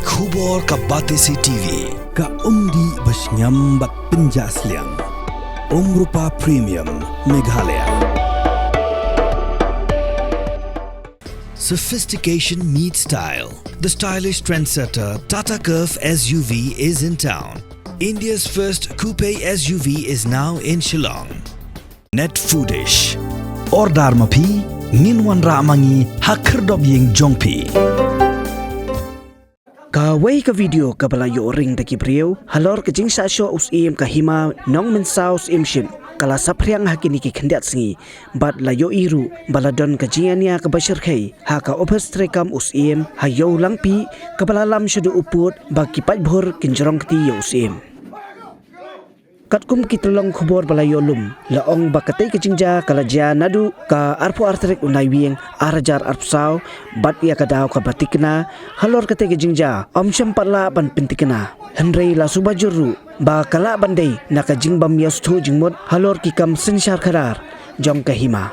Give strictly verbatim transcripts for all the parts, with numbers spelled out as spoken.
Khubor ka Batesi T V, ka umdih ba shngiam bad pynjah sliang. Umrupa Premium, Meghalaya. Sophistication meets style. The stylish trendsetter Tata Curvv S U V is in town. India's first coupe S U V is now in Shillong. Net Foodish. Order ma phi, ngin wanrah ma ngi ha khyrdop ïing jong phi. Kawei ka video kaba la ïoh ring da ki briew halor ka jingshah shoh u Syiem ka Hima Nongmynsaw Syiemship ka la saphriang ha kine ki khyndiat sngi, bad la ïohi ruh ba la don ka jingïania kaba shyrkhei ha ka ophis treikam u Syiem ha Ïew Langpih, kaba la lam shaduh u pud ba ki paidbhur kin jrong kti ïa u Syiem. Katkum ki tyllong khubor ba la ïoh lum, la ong ba katei ka jingjia ka la jia naduh ka arphew ar tarik u Naiwieng ar hajar arphew saw, bad ïa ka daw kaba thikna halor katei ka jingjia ym shym pat lah ban pynthikna. Hynrei la suba jur ruh ba ka lah ban dei na ka jingbym ïasngewthuh jingmut halor ki kam synshar khadar jong ka Hima.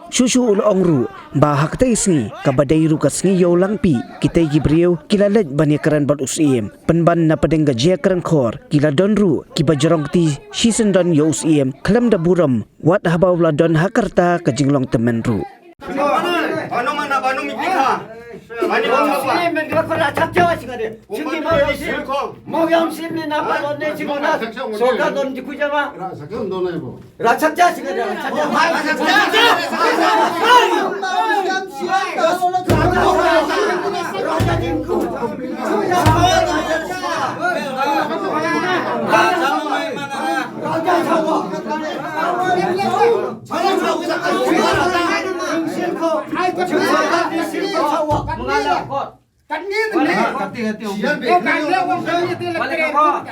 Shuh shuh u la ong ruh ba ha katei ka sngi kaba dei ruh ka sngi Ïew Langpih, kitei ki briew ki la leit ban ïakren bad u Syiem. Pynban na pdeng ka jingïakren khor ki la don ruh kiba jrong kti shisyndon ïa u Syiem khlem da burom, wat haba u la don ha ka rta ka jinglong tymmen ruh. Katni ne. Kati, kati, kati. Sial be. Ko kan le wong kan ye te le tre ru ka.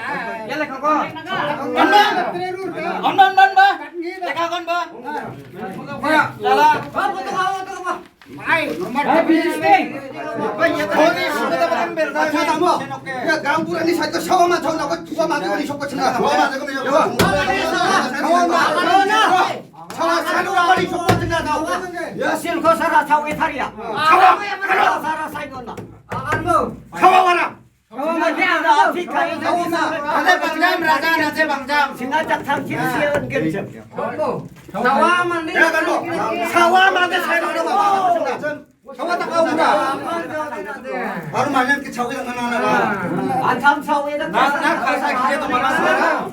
Ye le ko. Kon ba. Kon ba, kon ba. Te ka kon ba. Jala. Ai, nomor. Hai, bising. Koni sudah dapat ambil. Acha tamo. Ya, gampura ni satu sawa ma thau na ko tua ma ko ni sokko china. Sawa ma. Sawa ma. Sawa sanu na ko ni sokko china tau. Ya, sil ko sara sawa itaria. Sawa. Sawa sara sai nona. Sawa wara. Ate bangjam, raja, ate bangjam. Singa jak thang chin sian kem chem. Sawa mane. Ya, kan lo. Sawa mane, sawa mane. Sawa tak kau na. Baru mane ke sawa na, na, na, na. Antam sawa na. Na, na, kasa kisa tu mana sawa.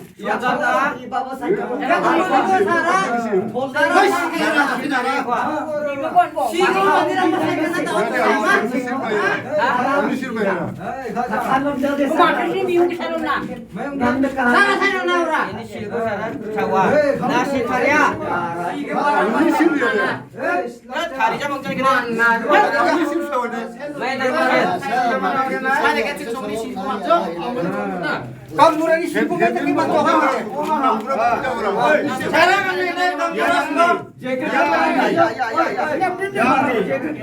Kam murani singko kata ki mantok. Cara mana ini kam murani. Ya, ya, ya, ya. Ya, ya, ya.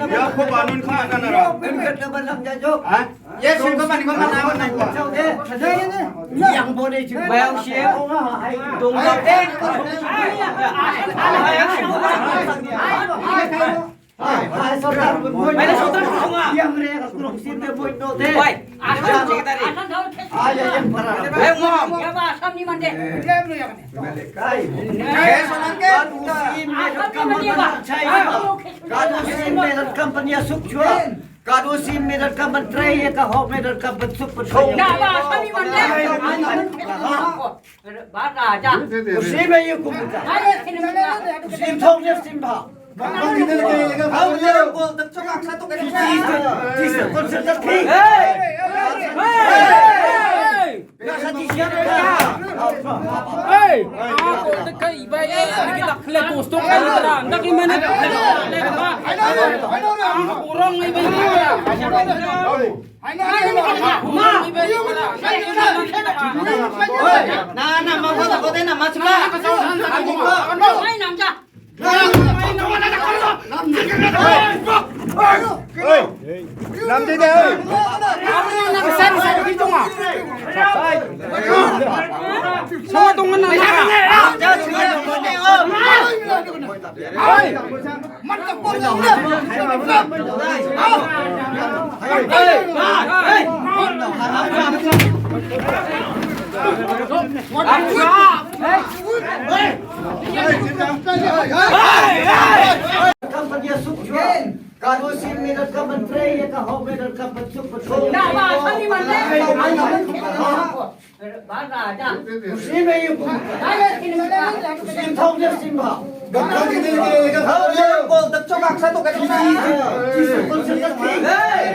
Ya, ko banun ko mana nara. Ha? Ya, singko mana ko mana mana ko. Yang boleh juga. Bayang siap. Tunggu. Hai, hai, sordar, bun, bun. Hai, sordar, bun. Diam, re, aku belum sini, bun, no, deh. Woi, asam, secretary. Ayo, yang parah. Ayo, ngom. Ya, ba, asam ni mande. Kai. Kai, sonan ke. Kadu sim me dot kam ban chai. Kadu sim me dot kam ban ïasuk jua. Kadu sim me dot kam ban trei, ya ka hok me dot kam ban suk ban suk. Ya, ba, asam ni mande. Ba, raja. Sim me yu kumta. Sim thong ne sim ba. Na, na, ma, ma, ma, ma, ma, ma, ma, Kam pat ïa suk jua. Ka Rusim Medal kam ban trei ïa ka Hawk Medal kam ban suk pat suk. Na ba thani man le. Rusim ïa u. Rusim thong ïa Simba. Gam ka ni ni ka. Hawk ïa bol tak chok ak satu ka ni. Hey!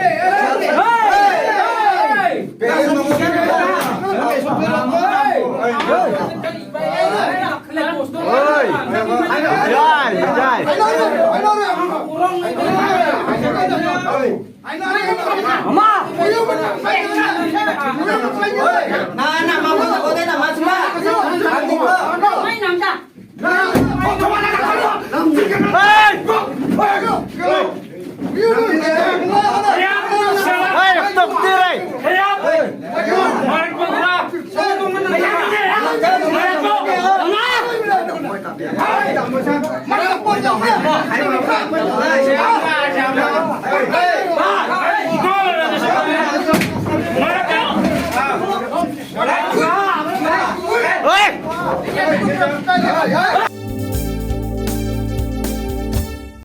Hey!